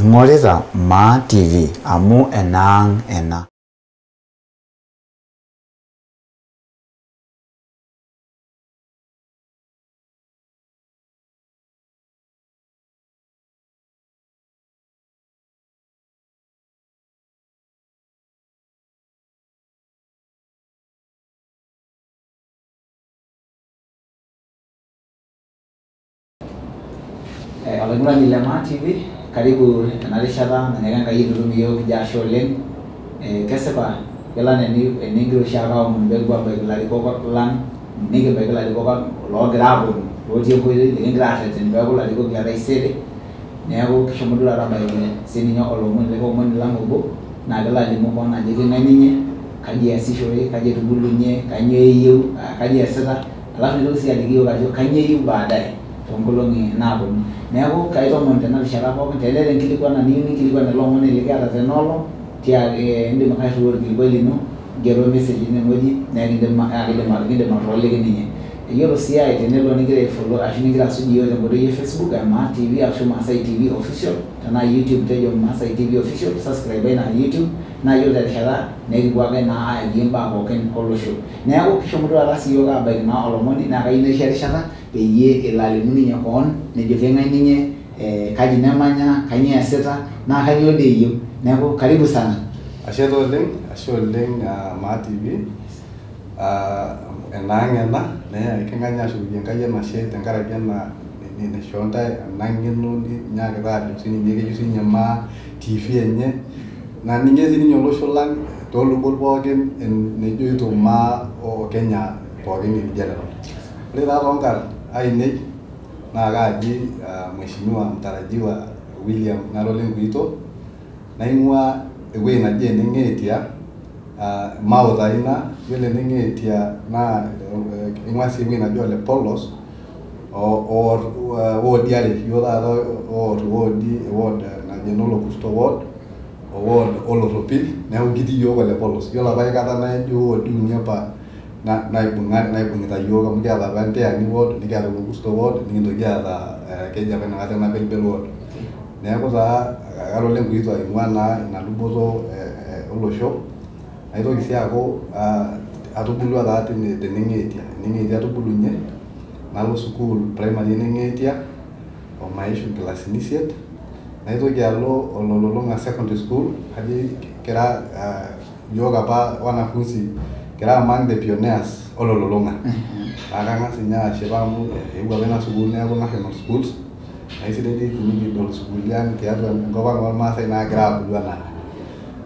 Ing'orita Maa TV amu enaang' ena. Olaing'urani le Maa TV, karibu ena rishata nanyaka Enkai aitutum iyiok kijo ashe oleng. Kesipa yiolo anaa enikigira oshiake aomonu pee kipuo abaiki ilarikok lang, nikibaiki ilarikok loogira aaponu lotii enkoitoi likigira arreten peeku ilarikok le taisere. Neeku kishomo duo taata abaiki sininye olomoni likae omoni lang obo naa kelo alimu koon ajo keng'ae ninye, kaji easishore, kaji etubulunye, kanyoo eyieu, kaji easita, alafu nitoki sii aliki iyiok ajo kanyoo eyieu baadaye toonkolong'i naaponu. Neeku kaitoomon tena rishata pookin teneeta enkilikwana niyieu ninkilikwan ele omoni likiata tena olong, tiaki indim ake airriwai orkilikuai lino, ngero message tinewueji naa ekindim atooliki ninye. Yiolo sii ae tenelo nigira aifollow ashu nigira asuj iyiok tenkoitoi e Facebook e Maa TV ashu Maasai TV official, tenaa YouTube tejo Maasai TV official, subscribe ina YouTube naa yiolo terishata nekipuo ake naa ayaki imbaa pookin olosho. Neeku kishomo duo taata siyiok abaiki naa olomoni naa kayieu naisho erishata peyie elo alimu ninye koon nejo keng'ae ninye, kaji nemanya, kanyoo easita naa kanyoo dii eyieu. Neeku karibu sana. Ashe taa oleng, ashe oleng Maa TV. Enaang' ena naa keng'as ashukoki Enkai enashe tenkaraki ena naishoo ntae ena ng'eno ninyaakita ajo sininye keyieu sininye Maa TV enye naning'ie sininye olosho lang toolubot pookin nejoito Maa o Kenya pookin in general. Ore taa toonkarn ainei naa kaaji Mheshimiwa Mtarajiwa William Naro Lenkuito naing'ua ewueji naji Eneng'eetia, Mao taa ina. Yiolo Eneng'eetia naa ing'ua sii ewueji naji Ole Polos owoodi are, iyiok taata oor iwoodi, eward naji Enolokusto ward o ward Oloropil, neeku kitii iyiok Ole Polos. Yiolo apa aikata naa ijo iwoodi uni apa naibung'ita iyiok amu kiata apa Nteani ward, nikiata Olokusto ward, nikintoki aata keji apa inakata Enapelpel ward. Neeku taa kara Ole Nkuito aing'ua naa ina luboto olosho. Naitoki sii aaku atubulua taa tine Teneng'eetia, Eneng'eetia atubulunye, nalo sukuul primary Eneng'eetia omaishu nkilasini isiet, naitoki alo Ololulung'a secondary school, kajo kira iyiok apa wanafunzi kira among the pioneers Ololulung'a. Naa kang'as ninye ashipa amu eewuo apa ina sukuul neeku national schools, naa aisidai dii tenikidol sukuuli ang' tiatua enkop ang' ormaasai naagira abulu enaake.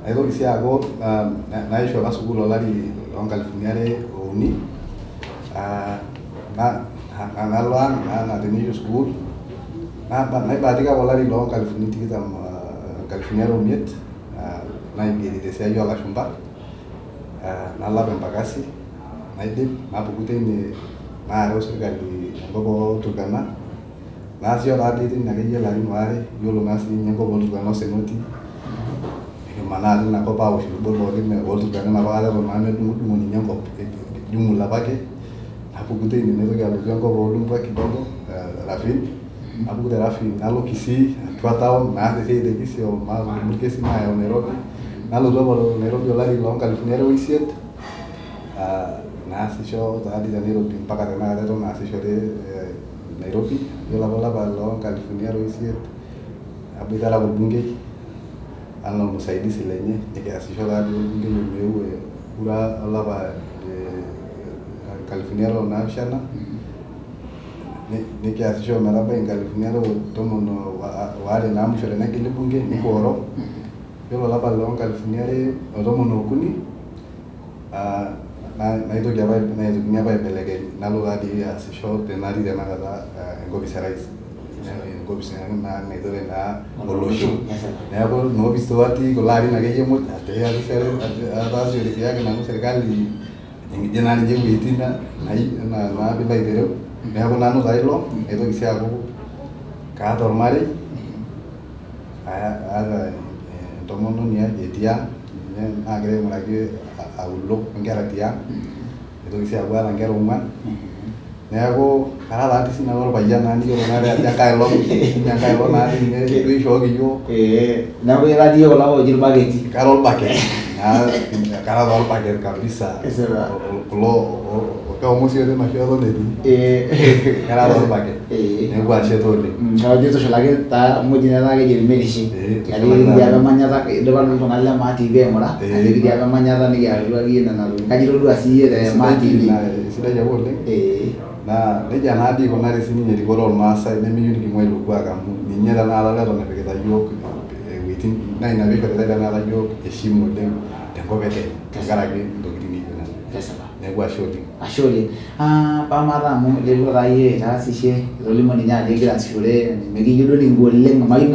Naitoki sii aaku naishu apa sukuul olari loonkalifuni are ouni, nalo ang' naa teneishu sukuul, naibahatika apa olari loonkalifuni tikitam, nkalifuni are oimiet, naigeri tesiai oolashumba, nalo apa Embakasi, naidip, napuku teine naareu sirkali enkop oo Turkana, naasisho taa dii teine akeyie ilarin waare, yiolo naa sininye enkop oo Turkana osina otii, nikimanaa tina kop awosh ilubot pookin oo Turkana enapa kata eton naa medung'udung'o ninye enkop, jumla apake. Napuku teine naitoki alotu enkop oo Lumbwa kidogo, Ravine, napuku te Ravine nalo Kisii atua town, naas esiai te Kisii omaatudumu irkesin ayau Nairobi, nalotu apa Nairobi olari loonkalifuni are oisiet, naasisho taa dii te Nairobi mpaka tenakata eton aasishore Nairobi. Yiolo apa olapa loonkalifuni are oisiet aboitare apa orbungei anaa olmusaidizi lenye, nikiasisho taa dii orbungei omeu kura olapa le nkalifuni are onaapishana, nikiasisho ometabai nkalifuni are otomon waare naa musho tenegili bunge nikioro. Yiolo olapa loonkalifuni are otomon okuni naitoki apa naitokini apa aibelekeny nalo taa dii aasisho tenatii tenakata enkopis erais, enkopis naa naitore naa olosho. Neeku ina opis taa atii kulo arin akeyie muj, ataasishore siake nanu serkali ijo naa ninye iwuejitin naa piilo aitereu. Neeku nanu taa ilo, naitoki sii aaku kaata ormarei, aata entomononi ai etii ang', ninye naagira aing'uraki aulo onkera tiang', naitoki sii aaku aata inkera ong'uan. Neeku kara taati sinanu orpayian naa niyiolo naa ajo enkae olong naa ninye ishooki iyiok. Neeku ira iyie kulo ooji irbaketi. Kara orbaket naa kara taa orbaket kabisa. Kulo keomon sii oleng ashu eton etii. Kara taa orbaket. Neeku ashe taa oleng. Kajo itushulaki taa muj netaa keji irmerishi. Ajo apa emanyata idipa iltung'anak le Maa TV aing'ura ajo kitii apa emanyata nikiatua akeyie nena tokitin. Kaji itodua siiyie te Maa TV? Sidai ake oleng. Naa nejia naa dii ikunari sininye erikore ormaasai nemeyieu niking'ua ilo kuak amu ninye tenakata leton epikita yiok iwuejitin naa ina piishoritae tenakata yiok heshima oleng tenkop e Kenya tenkaraki intokitin nijo nena. Neeku ashe oleng. Ashe oleng. Pamaata amu iterua taa iyie itaasishe itolimuo ninye ajo igira aasishore mekiyieu duo nikipuo oleng mayieu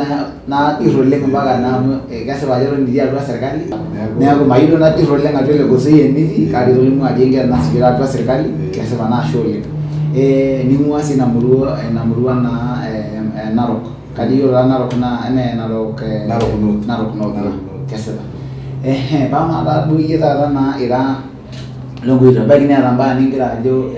nadir oleng mpaka naa amu kesipa ajo eton itii atua serkali neeku mayieu duo nadir oleng atua ele gosoi enitii kake itolimuo ajo igira naa aasishore atua serkali kesipa naa ashe oleng. Ning'ua sii ina murua naa Narok. Kajo iyiolo taa Narok naa eme Narok Narok North. Kesipa. Pamaata duo iyie taata naa ira Lenkuito ebaiki neeta mbaa nigira ajo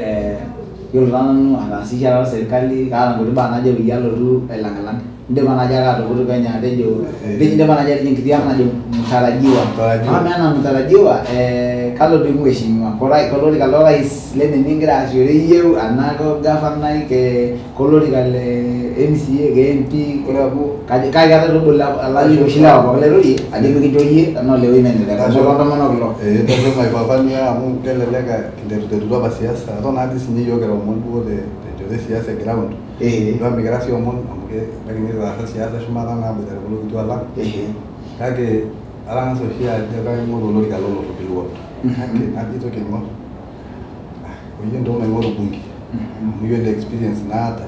yiolo taa nanu ataasishe taata serkali kaata nkuti baa najo peyie alotu ailang'ilang. Indipa naaji ake atuputu penyo atejo indipa naaji atejo enkiti ang najo mtarajiwa. Amaa ena mtarajiwa kalo doi mheshimiwa kolorika lorais lene nigira aasishore iyieu anaa ko gavanai kolorika le MCA ke MP kake keetae obo oshi lewa pooki lairorie ajo mikincho iyie tenaa ole women rep amu toontomonok ilo. Eton maifafanua amu kelelek kinterutua apa siasa eton naadii sinye iyiok kira omon duo tenchoto e siasa e ground. Eton mikira sii omon amu ebaiki nikitaasa siasa shumata naa aboitare kulo kituak lang. Kake atang'asa oshi ajo kaing'oru olorika lolorropil ward. Kake najo aitoki aing'or oyie entoki naing'oru bunge amu yiolo experience naata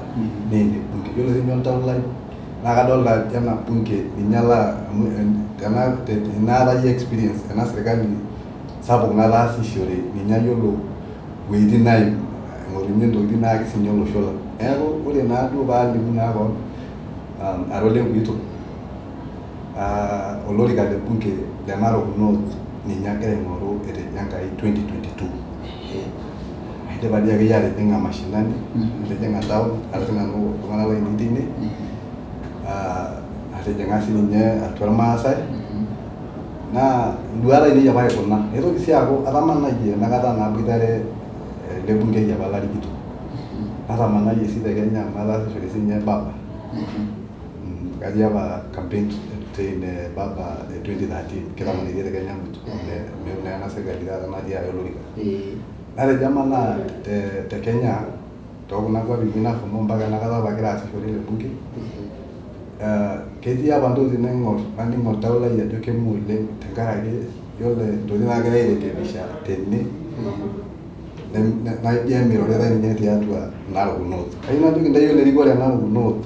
naa ene bunge. Yiolo siinye oltau lai naa kadolta ajo ena bunge ninye alo amu tenaata iyie experience ena serkali sapuk nataasishore ninye ayiolo iwuejitin naing'orunye intokitin naaki sinye olosho lang. Neeku ore naa duo paalimu naa koon ara Olenkuito olorika le bunge le Narok North ninye agira aing'oru etejo Enkai 2022. Aidipa dii akeyie atijing'a mashinani, atijing'a town, ara sinanu iltung'anak lainei teine, atijing'a sininye atua irmaasai naa induat ainei apa kuna. Nitoki sii aaku atamanayie enakata naaboitare ele bungei apa larikito. Natamanayie sii te Kenya amu ataasishore sinye baba. Katii apa campaign train baba 2013 kitamanaitie te Kenya meeu naa ena serkali taata natii aya olorika. Natejo amanaa te Kenya tookuna kuapi nashomo mpaka enakata apa agira aasishore ele bungei. Ketii apa ntokitin naing'or naning oltau lai ajo kemu oleng tenkaraki yiolo ntokitin naagirai airekebisha tene naijo emiroritae ninye tiatua Narok North. Kayieu najoki intae yiolo erikore e Narok North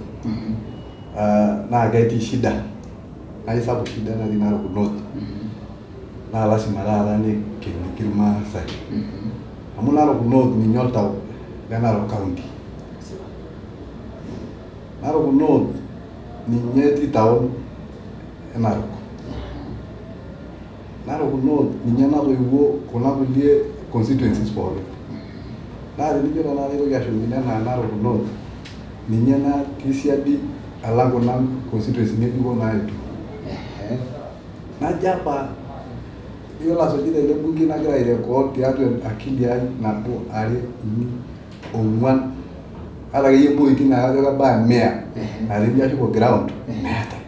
naa ketii shida naa isapuk shida natii Narok North naa lasima taata nikeniki irmaasai amu Narok North ninye oltau le Narok County. Narok North ninye etii town e Narok. Narok North ninye natoiwuo kuna kulie constituencies pookin. Naa tenijo tenakata aitoki ashukokino enaa Narok North ninye natii siadi alang kuna constituency ng'ejuko naaetuo. Najo apa yiolo asujita ele bungei nagira airecord tiatua akili ai nabo are uni ong'uan ata akeyie impointi naa kajo kebaya mia naa tenijo ashuko ground meetae.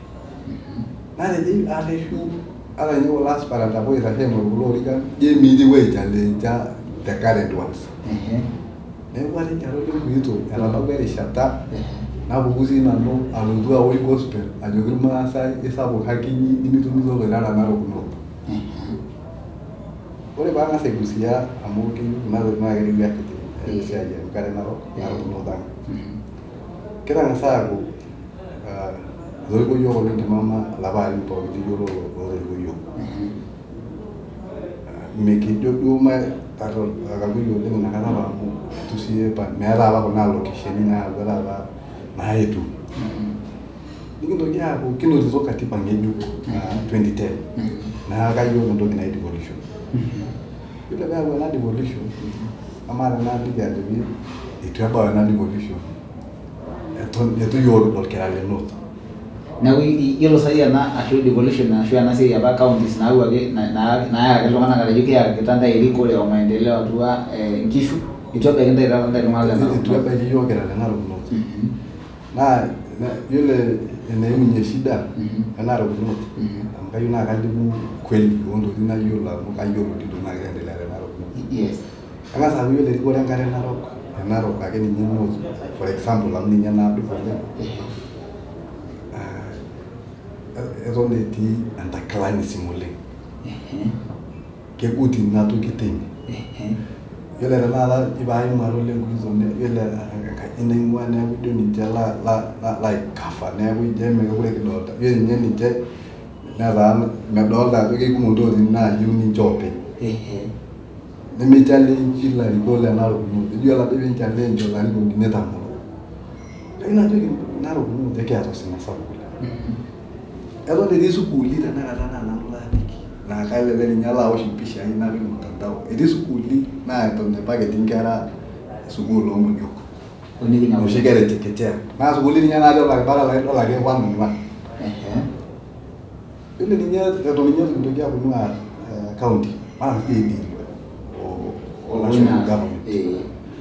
Natejo arreshu ata ninye kulo aspirants apa oitashe aing'oru kulo orikan ijo emiitii oichallenja the current ones. Neeku atejo ara Olenkuito etabawua erishata napuku sii nanu alotu awosh gospel ajoki irmaasai isapuk haki inyi nimitumito oirara Narok North. Ore paang'as aigusia amu keyieu kuna tokitin naa ketiu akiti esiai enkare narok Narok North ang. Kitang'asa aaku etoriko yiok oleng kimama ilapa arin pookin liyiololo ootoriko yiok. Mikijo duo kakui oleng inakata apa amu itu sii meetae apa kuna alokesheni naayawua taata naaetuo. Nikintoki aaku kinotito katiba ng'ejuk 2010 nayaka yiok entoki naji devolution. Yiolo peeyau ena devolution amaa tenaaliki ajoki Eitu ebau ena devolution eitu iyiok kidol kira le North. Neeku yiolo sai ena ashu devolution ashu ena siai apa counties naayawuaki naayaki iltung'anak atejo kiyakita ntae erikore o maendeleo atua inkishu eitu ebaiki ntae taata ntae iltung'anak le Narok. Eitu ebaiki iyiok kira le Narok North. Naa yiolo eneimunye shida e Narok North amu kayieu naa kalimu kweli oontokitin nayiolo amu kayiolo dii ntokitin naagira aendelea te Narok North. Yes. Keng'as aaku yiolo erikore enkare Narok e Narok ake ninye North for example amu ninye nadup oleng eton etii anti-clanism oleng. Kegut ina toki teine. Yiolo tenakata ji paimu ake oleng kuhizo yiolo enkaji naing'ua neeku ijo ninche laikafa neeku ijo emekure kidolta. Yiolo ninye ninche netaa medolta ajo kekumok intokitin naayieu ninche oopeny. Nemichalenji ilarikok le Narok North. Ejo ore ade piinchallenge olarikoni nitamoro. Kayieu najoki Narok North ekiata osina sapuk oleng. Eton etii sukuuli tenakata naa nanu laaliki naa kelelek ninye alo awosh impishai napik mtandao. Etii sukuuli naa eton apa ketii inkera sukuul oomodiok. Noshi kera e chekechea. Naa sukuuli ninye natii olbaribara laa idol ake one on one. Yiolo ninye eton ninye eitu kintoki aponu county maata sijui deal o national government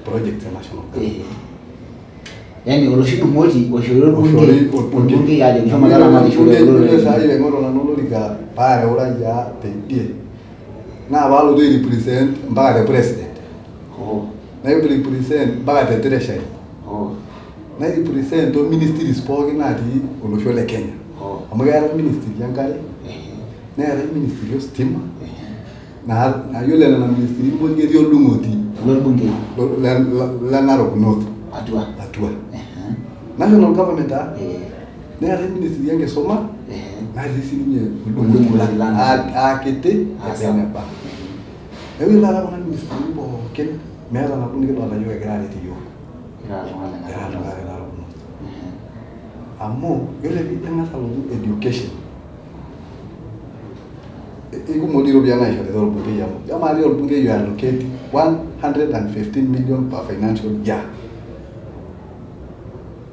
project e national government. Yaani oloshi dung'oti oishori orbungei ajoki shomo taramatishore kulo Yiolo saai aing'oru nanu olorika paareu raia teidie naa paalotu ai represent mpaka te president. Nai represent mpaka te treasury. Nai represent too ministries pookin natii olosho le Kenya. Amu keetae ministry enkare, neetae ministry ositima, naa yiolo nena ministry muj ketii oldung'oti lorbungei le Narok North atua. Atua. National government taa neetae ministry enkisuma natii sininye oldung'oti aakiti eneba. Neeku yiolo taata kuna ministrini pookin meeta nabo nikidolta iyiok egira aret iyiok. Kira iltung'anak Kira iltung'anak le Narok North. Amu yiolo piijo ang'as alotu education ikumok dii iropiyiani naishoritae orbungei amu amaa dii orbungei oallocate 115 million per financial year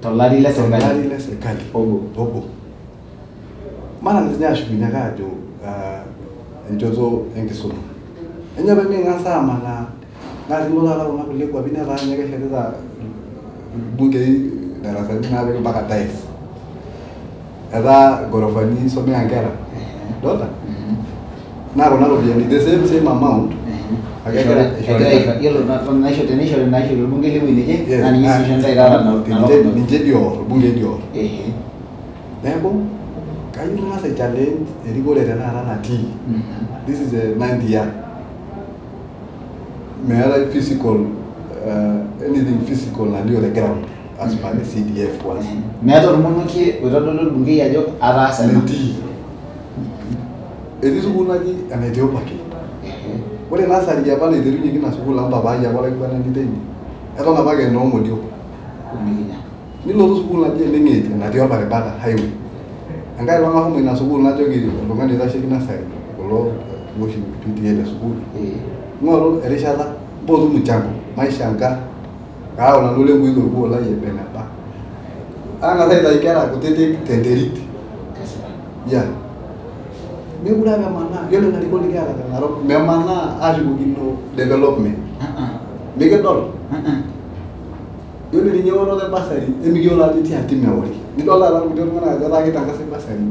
Tolari le serkali. Tolari le serkali. Obo. Obo. Mara ninye ashukunye ake ajo enchoto enkisuma. Enye apa ming'as amanaa naa tenilo taata kuna kulie kuapi netaa ninye keshetita irbungei darasani naapik mpaka tiles. Etaa ghorofani isomea inkera. Idolta? Naa kuna ropiyiani the same amount ake egira Yiolo tenishori naishori orbungei lewueji neje naa ninye sii isho ntae taata Narok North. Ninche dii oor, orbungei dii oor. Neeku kayieu nang'as ai challenge erikore tenakata natii. This is a ninth year. Meetae physical anything physical nalio te ground as per the CDF was. Meeta ormonokie oitodolu orbungei ajo ataasa ena. Metii. Etii sukuul naji ene Etiopaki. Ore nasari apa naiterunyeki ina sukuul amu papa ai apa olaiguanani teine. Eton apake enoomodiok. Nilotu sukuul naji ene Ng'eti enatii orbaribara highway. Enkai olong' ashomo ina sukuul najoki oltung'ani oitasheki nasari kulo oshi PTA le sukuul. Ng'oru erishata mpotu mchango maishanga kaayau nanu ole nkuito orkuo lai eneba. Ang'as aitayu inkera kutitik tenterit. Yeah. Mekure apa emanaa, yiolo ilarikok likiata te Narok memanaa ashukokino development. Mikidol. Yiolo ninye eoroto e bursary emikiyiolo ajo tia tim eori. Nidol taata irkulie tung'anak ajo etaa kitangasai bursary.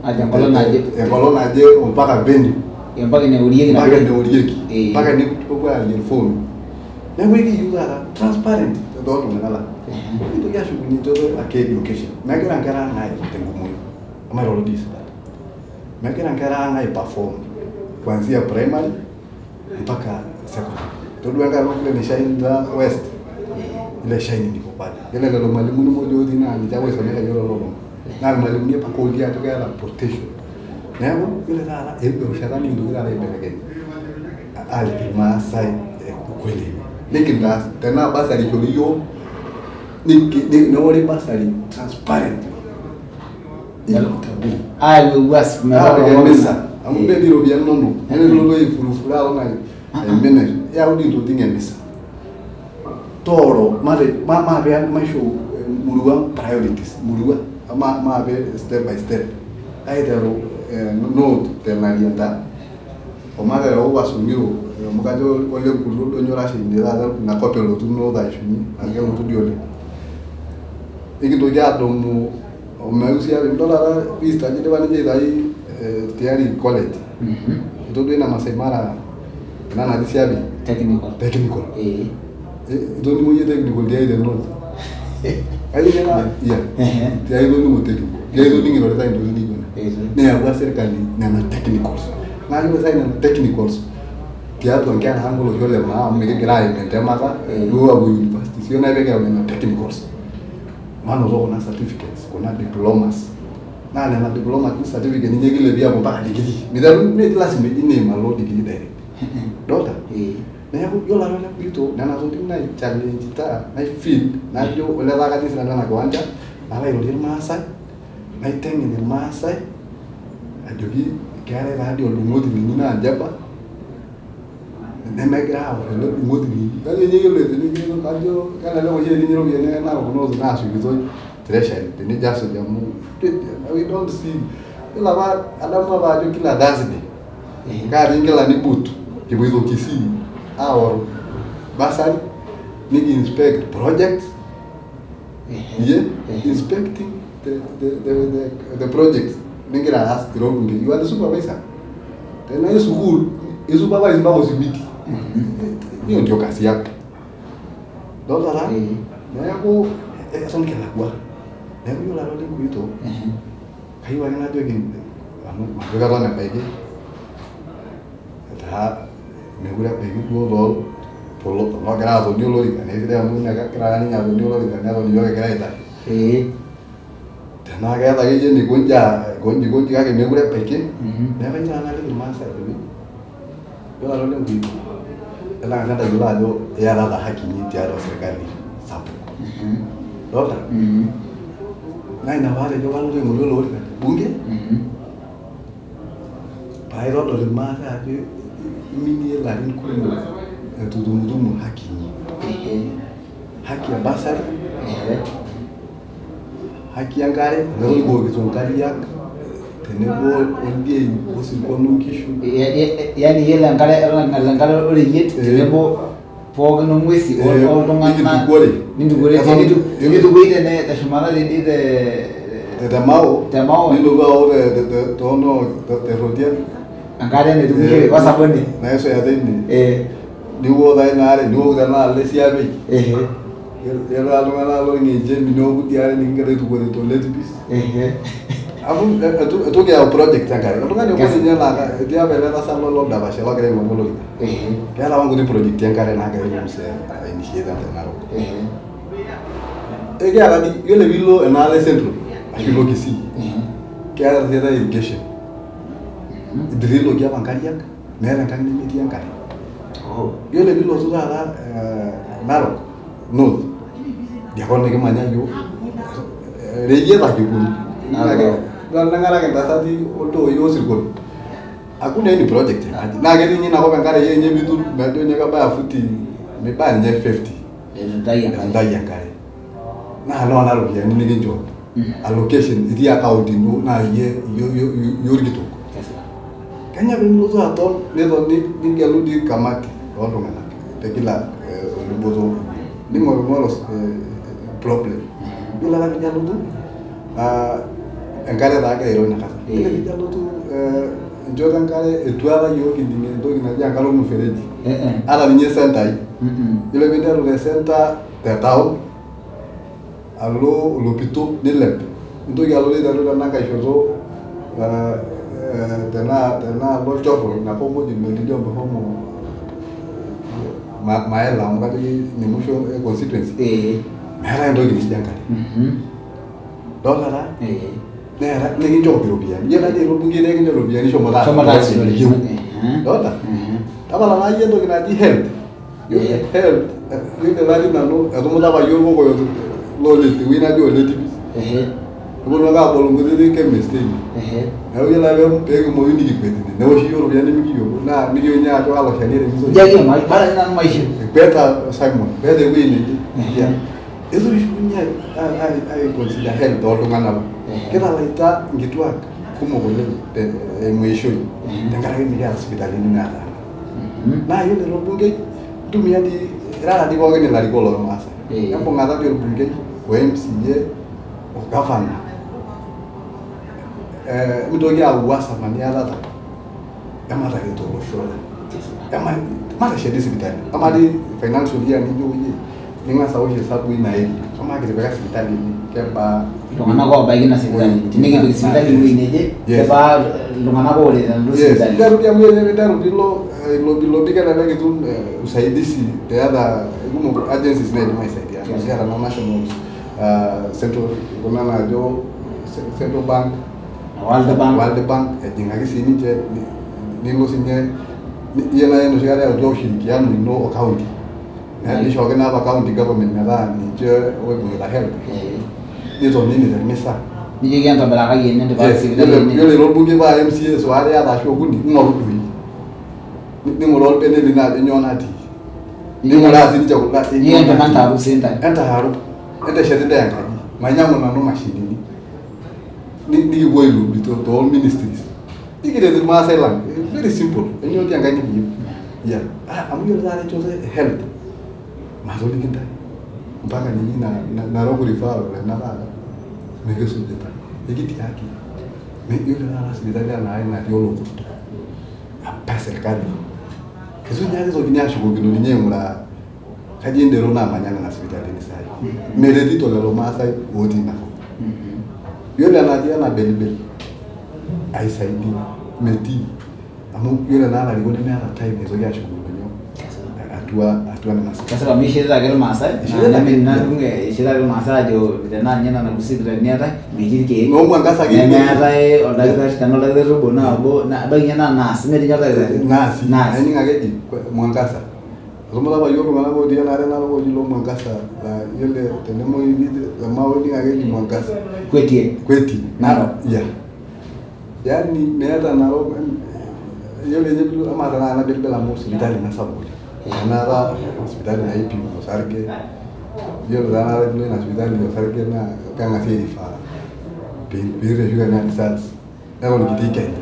Ajo enkolong' naje. Enkolong' naje mpaka venue. Mpaka eneorieki. Mpaka eneorieki. Mpaka enepuoi aarie form. Neeku ekiyieu taata transparent tooltung'anak lang. Nikintoki ashukunye enchoto ake education. Megira inkera ang' aim tenkumoi. Mairoro dii sidan. Megira inkera ang' ai perform kuanzia primary mpaka secondary. Todua enkae olong' vile nishainita West ile shine niko pale. Yiolo lelo malimuni muj otii naa ninche ake oisomesha yiok lelo tung'anak. Naa irmalimuni apa oolio ajo keeta potential. Neeku yiolo taata eewuo erishata nikintoki taata aibelekeny aaliki irmaasai ukweli. Nikintaas tenaa bursary ishori yiok neori bursary transparent. Aayau metaa emisa amu mee dii iropiyiani inonok. Neme piilotu aifurufuro aton aimina yau dii intokitin emisa. Tooro maape maisho murua priorities murua maape step by step aiteru note tenarienta omatereu Uasin amu kajo ole nkulo oldonyo arashu taata inakop elotu North aishunye naa kelotu dii oleng. Nikintoki adumu omeusi idol taata East ajo idipa ninche aitayu tiari college. Itodua ina Masai Mara ena natii Siapi Technical. Technical. Itoning'o iyie technical tiai te North? Kajo ninye naa yeah. Tiai itoning'o technical. Tiai itoning'o iroritae intokitin nijo nena. Neyawua serkali nena technicals. Naa yiolo sai nena technicals tiatua nkera ang olosho le maa amu mikigira aim entemata duo aapuo universities. Yiolo nai pee kiyau nena technicals manoto kuna certificates, kuna diplomas. Naa nena diplomas certificate ninye kilepie aapuo mpaka degree. Miteru mee lasima eji niim alo degree direct. Dolta? Neeku yiolo ake ole nena tokitin nai challenge nai feel najo ole taa katii sinanu ena kiwanja nalo airorie irmaasai naiteng'en irmaasai ajoki keetae taa dii oldung'oti linyi naa njeba nemegira aor ele dung'oti linyi. Kajo ninye yiolo tenijo kajo kelelek oshi etii ninye iropiyiani Narok North naasukitoi treasury tenijo asuj amu we don't see. Yiolo apa adamu apa ajo kila Thursday kaatii nkilani boot kipoito Kisii aor bursary niki inspect projects iye inspecting the projects ningira aas ira orbungei, you are the supervisor. Tenaa sukuul isupervise mpaka osimiti, hiyo ndio kazi yako. Dolta taa? Neeku eton kilakua. Neeku yiolo ake ole nkuito kayieu ake najoki amu majo keton ebaiki taa mekure ebaiki duo too toloogira atonie olorika naa eisidai amu kegira ninye atonie olorika neton iyiok kigira aitashe. Tenaa keeta akeyie enikonji aikonji konji kake mekure ebaiki. Neeku kayieu taata naliki irmaasai ajoki yiolo ake ole nkuito etang'asa entayiolo ajo iyatata haki inyi tiatua serkali sapuk. Dolta? Naa ina paatejo kalotu aing'oru ele orika te bunge paitodol irmaasai ajo iminie ilarin kumok eitu itumutumu haki inyi. Haki e bursary, haki enkare, metorikokito nkariak tenebo oldiein osirkon onkishu. Yaani yiolo enkare eton eng'al enkare oreyiet tenebo pookin ong'uesi oltung'anak nikintukore. Nintukore tenitukui teshumata tendi te te Mao te Mao. Nilotu aok toono te Rodian. Enkare naitukishoreki osabuni. Naisuya teine. Niwok taa ina are niwok tenaalo e Siapei. Yiolo iltung'anak lorng'enchemi neoku idia are nikingira aitukore toletipis. Amu eitu kiyau project enkare. Oltung'ani obo ninye laa etii apa ele tasat loldapash logira aing'oru olorika. Keeta apa nkuti projekti enkare naagira ilo mzee ainitiate te Narok. Ekiata dii yiolo piilo enaalo e Central ashu ilo Kisii keeta siatae irrigation. Idriloki apa nkariak meeta enkang nemetii enkare. Yiolo piilotu taata Narok North idia kop nikimanya iyiok ireyieta ake eponu. Neng'araki intasati oltooi osirkon. Hakuna any project enkaji naa ketii ninye inakop enkare yiolo ninye piitur mejo ninye kebaya futi mibaya ninye 50 Eitu intayu eitu enkare. intayu enkare. Naa noona ropiyiani nikinchooki allocation itii account ino naa iyie iyie orkitok. Kenya pemilotu aton niton nigelu dii kamati ooltung'anak te kila oluboto ning'orung'oru problem. Yiolo ake piijo alotu enkare taa agira airo inakata. Yiolo piijo alotu enchoto enkare eitu aikata iyiok kining entoki naji enkare ormufereji. Ata ninye isentai. Yiolo piinteru te center te town alo Olopito nilep nintoki alo niteru tenankae shoto tenaalo Olchorro inakop muj melido meshomo Maela amu kajo ine musho e constituency meetae entoki nijo enkare. Dolta taa? Neeta nikinchooki iropiyiani. Iyiolo ake orbungei nekincho iropiyiani shomo Shomo taasishore. niyieu. Dolta? Tapala naa iyie entoki naji health. Yiolo health yiolo elatii nanu etumuta apa iyiok irkokoyo lole tewueji naji Ole Tipis. Neponu ake abol nkutitik chemist teine. Neeku yiolo ake peekimoyu nikikwet ine neoshi iyiok iropiyiani nimikiyiolo naa nikiyieu ninye ajo kalo shani eremiso. Ijo ake bora ninye nanu maishiu. Kweta Simon, kweta ewueji neje. Eitu kishukunye aiconsider health ooltung'anak lang. Kitalaita nkituak kumok oleng eimu eishoi tenkaraki mikiata sipitalini naataana. Naa yiolo ilo bungei ntumia dii irara dii pookin ilarikok lormaasai. Embung'ata dii orbungei o MCA o gavana. Mintoki aaku uhasama niatata emataret olosho lang. Mateshet sipitali. Amaa dii financial year nijo iyie ning'as aosh hesabu ina area. Amaa kitipika sipitali ene kebaa iltung'anak oobaiki ina sipitali. Tinikipik sipitali ewueji neje kebaa iltung'anak ooret enaduo sipitali. Interu dii amu interu piilo ailobilobi kelelek itum usaidizi te other kumok agencies naidim aisaidia. Kiata naa national central kuna naajo Central Bank, World Bank, World Bank ejing'aki sii ninche nilo sinye iyiolo ake enoshi kata eyautua ushirikiano ino o county. Nishooki naa apa county government metaa ninche oibung'ita health nitonini temisa. Nijoki entobirakaki ene entipikaki sipitali ene. Yiolo ilo bungei paa MCAs waare iyata ashu okuni ing'oru doi. Ning'uraa orbene lino ajo nyoo natii. Ning'uraa sininche kula Nijoki entaaru sii intae. Entaaru. Enteshet intae enkaji. Mainyiang'u nanu imashinini. Nikipuo ailobi too ministries. Nikiret irmaasai lang. Very simple. Enyooti Enkai nikiyieu. Yeah. Amu yiolo taata enchoto e health matoliki intae. Mpaka ninye Narok referral ena taata mikisujita. Ekitii ake. Yiolo taata sipitali enaa natii Olokurto apa serkali eitu ninye ake eitokini ashukokino ninye aing'uraa kaji endero naamanya nena sipitalini sai. Meretito lelo maasai otii inakop. Yiolo enatii ena Belibel aisaidia metii amu yiolo naa ilarikok nemeeta time naitoki ashukokino nyoo atua nena sipitalini. Kesipa mishirita ake irmaasai ishirita ake irmaasai ajo tenaa ninye nena kuti sipitalini eetae metii irkeek Noo Mwangaza ake nemeetae oldakitari tenaa oldakitari obo naa obo ebaiki ninye naa nurse metii ninye oldakitari. Naasi Nurse. aining ake eji Mwangaza. Eshomo apa iyiok iltung'anak otii enaare Narok oji loo Mwangaza laa yiolo tenemuoyu temao ining ake eji Mwangaza. Kwetie. Kwetie. Narok. Yeah. Yaani meeta Narok yiolo ninye piilo amaa tenakata ena Belbel amu sipitali ina sapuk oleng. Enaata sipitali naipim osarge yiolo taa tenakata piilo ina sipitali osarge naa keng'asi airefer piireshu kenya results neton kitii Kenya.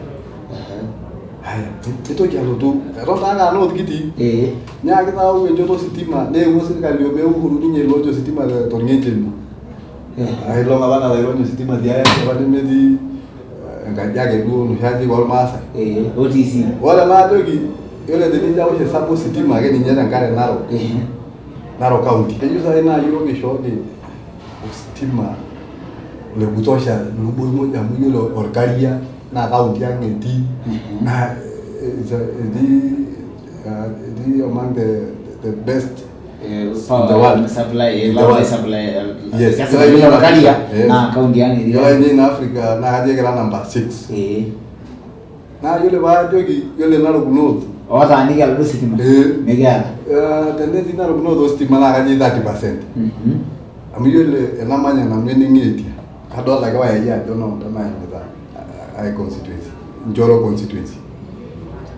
Haya nitoki alotu eton taake aa North kitii. Nyaaki taa ayau enchoto ositima neewuo sirkali omeu Uhuru ninye ailaunch ositima torng'ejeno. Ailong apa nalo ositima tiai apa nemetii enkaji ake duo inoshi ajijik ormaasai. OTC. Ore enaajoki yiolo tenijo awosh hesabu ositima ake ninye tenkare Narok Narok county. Keyieu sai naa iyiok ishooki ositima le kutosha lubot muj amu yiolo Olkaria naa county ang etii naa etii among the best in the world. Supply In the world. supply. Yes. Kesipa yiolo Olkaria naa county ang etii. Yiolo ninye in Africa naa kajo ekira number 6. Naa yiolo paajoki yiolo Narok North Otaaniki oladuo sitima. Mikiata. Tenetii Narok North ositima naa kajo 30%. Amu yiolo enamanya nanu eneng'eetia kadolta ake wayai ajo noonda naimita ai constituency Njoro constituency.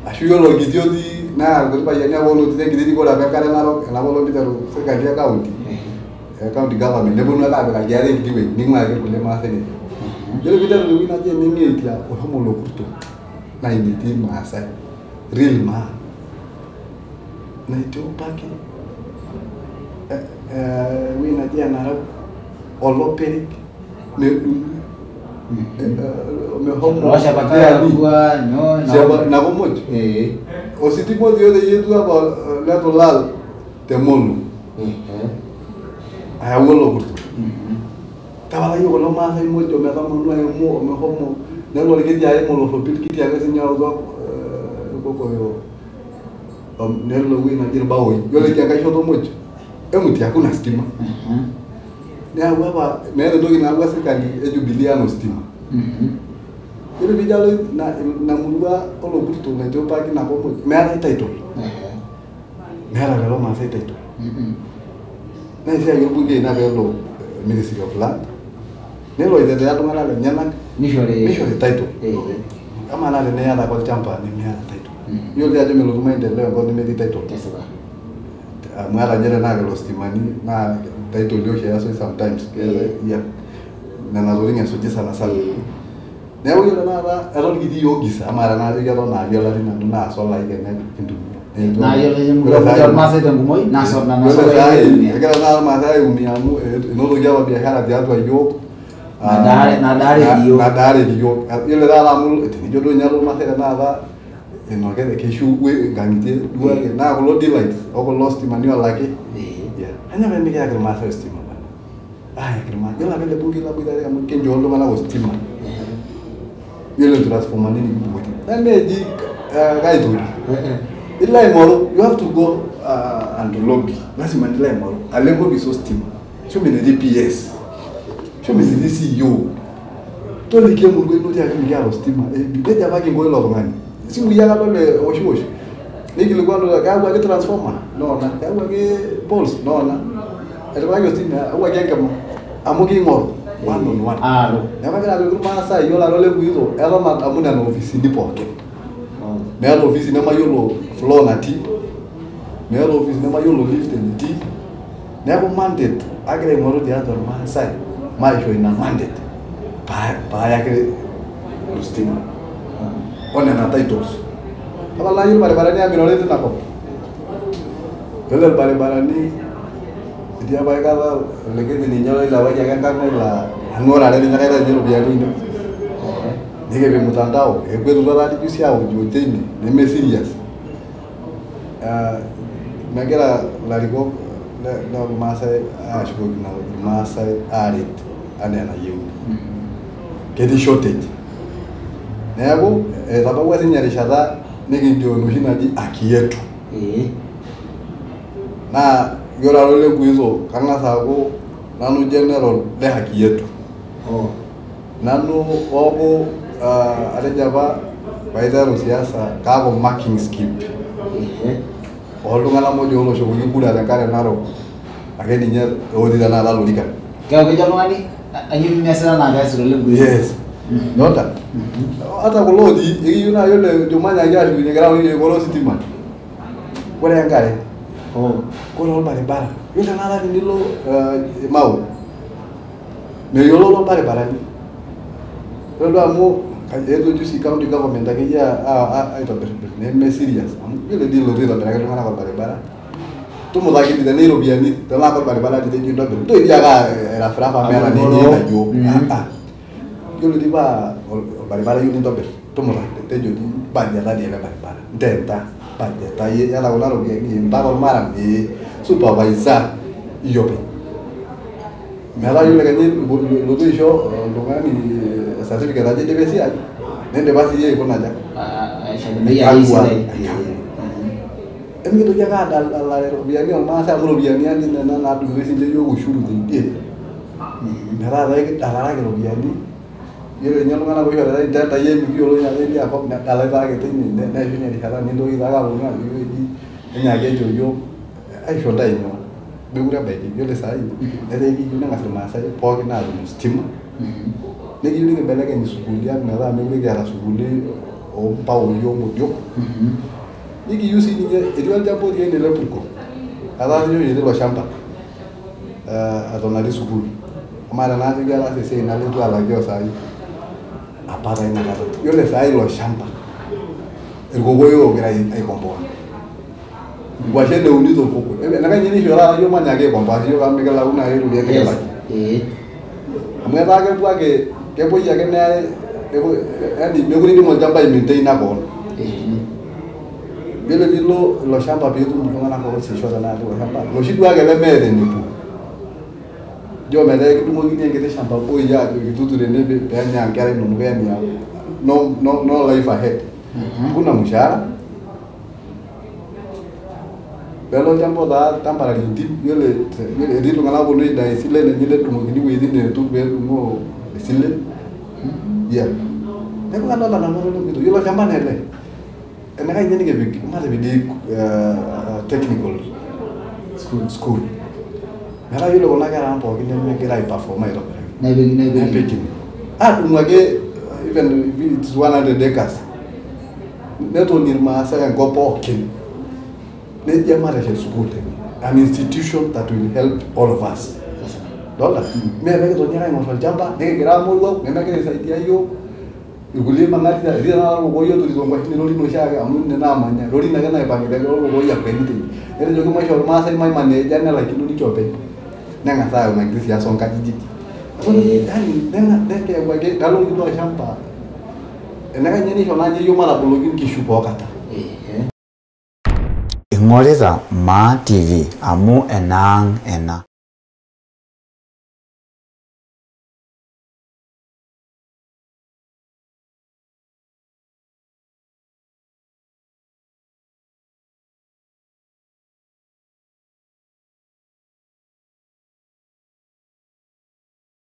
Ashu yiolo orkiti otii naa irkuti payiani apa oonotito enkiti rikore apa enkare Narok enapa olong piteru sirkali e county e county government neponu ake apikaki ate enkiti wueji ning'ua ake irkulie maasai netii. Yiolo piiteru tewueji naji eneng'eetia oshomo Olokurto naa ine etii irmaasai real maa naitopaki ewueji naji Enarau Olopirik Nedungi meshomo Looshapaka atua nyoo. Nakumoj ositima otii oteyiatua apa letulal te Molo ayau Olokurto. Tapala iyiok kulo maasai muj ometamanu aimu omeshomo nelo orkiti aim Olorropil kiti ake sinye autua Irkokoyo nelo ewueji naji Irbaoi. Yiolo etii enkae shoto muj emuti hakuna stima. Neeku apa meeta entoki nayawua sirkali e Jubilee anaa ositima. Yiolo piijo alo ina murua Olokurto naitopaki inakop muj meetae title. Meeta lelo maasai title. Naa esiai orbungei ina peelo Ministry of Land Nelo aitetea iltung'anak lenyenak Nishori title. Amaa naa teniyata ake olchamba nemiata title. Yiolo ajo melotu maendeleo enkop nemetii title. Kesipa. Amu ata ninye tenaa lelo sitimani naa title oshi easai sometimes. Yeah. Nena tokitin esuji sana sana. Neeku yiolo tenakata eton kitii iyiok giza amaa tenajoki eton aa olari nanu naa solai kenya kintumia. Naa yiolo irmaasai tenkumoi naa nena solai kintumia. Egira naa irmaasai aiumia amu enotoki apa biashara tiatua iyiok. Nadaareki iyiok. Yiolo taata amu tenijo duo ninye alo irmaasai tenakata inokete kishu inkang'itie duo ake naa kulo delights okulo sitimani oolaki. Kanyoo pee mikiyaki irmaasai ositima bana? Aayaki irmaasai. Yiolo apa ele bungei laboitare amu kinchoo iltung'anak ositima. Yiolo transformani nikibukoki. Nemeji kaitoki. Ilo aing'oru, you have to go and lobby. Lazima nilo aing'oru. Alo enkopis ositima. Shomo enetii PS. Shomo enetii CEO. Toliki emurua ino tiaki mikiata ositima. Nejo apa kinko ilo tung'ani. Isimui ake adol eoshiwosh. Nikilikuanu keyau ake transformer noona, keyau ake poles noona. Etipikaki ositima, eyau ake enkima. Amu king'oru one on one. Neeku agira ajoki irmaasai yiolo alo Lekuito eton adamu nena ofisini pookin. Meeta ofisi nemayiolo floor natii, meeta ofisi nemayiolo lift enetii. Neeku mandate agira aing'oru tiatua irmaasai maisho ina mandate paayaki ositima onena titles. Tapala iyieu irbaribarani amirare tina kop. Yiolo irbaribarani etii apa aikata olekedi ninye oilepaki ake enkarna ilo nanu ore are ninye kaitayu ninye iropiyiani ainei. Nikipik mtandao, ekuetutua taadii juzi aojioj teine neme serious. Megira ilarikok lormaasai aashukokino irmaasai aaret enaa enayieuni. Ketii shortage. Neeku etabawua siinye erishata nikincho enoshi naji haki yetu. Naa yiolo ara Olekuito kang'as aaku nanu general le haki yetu. Nanu ooku atejo apa paiteru siasa kaaku marking scheme. Ooltung'anak muj ootoshokoki kura tenkare narok ake ninye otii tenakata lorikan. Keeku kejo oltung'ani anyoo pemiasita naa keasita Olekuito. Yes. Idolta? Ata kulo otii ekiyieu naa yiolo ejo manyaaki ashukunye egira aing'oru ositima. Ore enkare, ore olbaribara. Yiolo tenakata tenilo Mau, meyioloro irbaribarani. Ore duo amu eetuo juzi county government akeyie aitobir neme serious amu yiolo dii ilotu aitobiraki iltung'anak olbaribara tumutaki tenaa iropiyiani tenaa kolbaribara dii tejo intobir ntoki dii ake airafirafa amu eeta naa eniita iyiok. Yiolo dii paa olbaribara iyieu nintobir tumutaki tejo dii bajeta dii ele baribara ntenta bajeta iyata kuna ropiyiani mpaka olmaram supervisor iyie openy. Metaa yiolo kenya ilotu aisho oltung'ani certificate ajo eidipa esiai nindipa siiyie aikuna aja? Emikintoki ake aadalare iropiyiani ormaasai amu iropiyiani ake nena naadung'itoi sinche iyiok ushuru teidie. Metaa taa ekidalaraki iropiyiani yiolo ninye iltung'anak oishoritae intendai emikiyiolo ninye ajo etiakop nedalae taake teine neishunye erishata nintoki taake aponu ajoki eji enyaaki enchoo iyiok aisho ntae nyoo mekure ebaiki yiolo saai netaa ekiyieu neng'as irmaasai pookin aatum ositima nikiyieu nikimbelekeny isukuuli ang metaa mekure kiata isukuuli oompaoi omodiok nikiyieu sii ninye etii olchamba otii ene le Purko ataasisho oshi tilo shamba eton atii sukuul amaa tenaajoki ataasa esiai nalotu alakio saai apa taa inakata yiolo saai ilo shamba irkokoyo oogira aikomboa nkwashen eunito irkokoyo enaikash ninye nisho taata iyiok manyaaki aikomboa iyiok amu mikilau naaji iropiyiani nikilakie amu etaa kepuo ake kepuoi ake neyai yaani mekure idim olchamba aimaintaina koon. Yiolo piilo ilo shamba piitum iltung'anak oosisho tenakata tilo shamba loshi duo ake lemeeta enepuo ijo metaa ekidung'okini enkiti shamba boy aajoki tuturo ene peenya inkera inonok yaani no life ahead. Hakuna mshahara. Lelo olchamba otaa temporary entim yiolo etii iltung'anak ooponu aidai isilen enye nedung'okini iwuejitin neitu peedung'oo isilen. Yeah. Neeku kadolta nanu Olekuito yiolo olchamba naa ele enaikash ninye nikipik matipik dii technical school metaa yiolo kuna kera ang pookin nemegira aiperform aitobiraki Nepiki. Adung ake even if it's 100 acres. Netoni irmaasai enkop pookin. Nejo mateshet sukuul tene. An institution that will help all of us. Dolta? Mee pekitoni ake aing'or olchamba, nikigira amoruau, nemegira aisaidia iyiok. Irkulie mang'ati etii tenakata orkokoyoi oturito nkwashen irorin oshiake amu ine naamanya, irorin ake naipang'ita egira orkokoyoi akweni teine. Netejoki maishoo irmaasai maimaneja nelaikino ninche openy. Neng'as ayau ina kiti siasa oonkajijik. Yaani nekiyau ake nalotu ilo shamba enaikash ninye nisho naaji iyiok mataboloki inkishu pookata. Ing'orita Maa TV amu enaang' ena.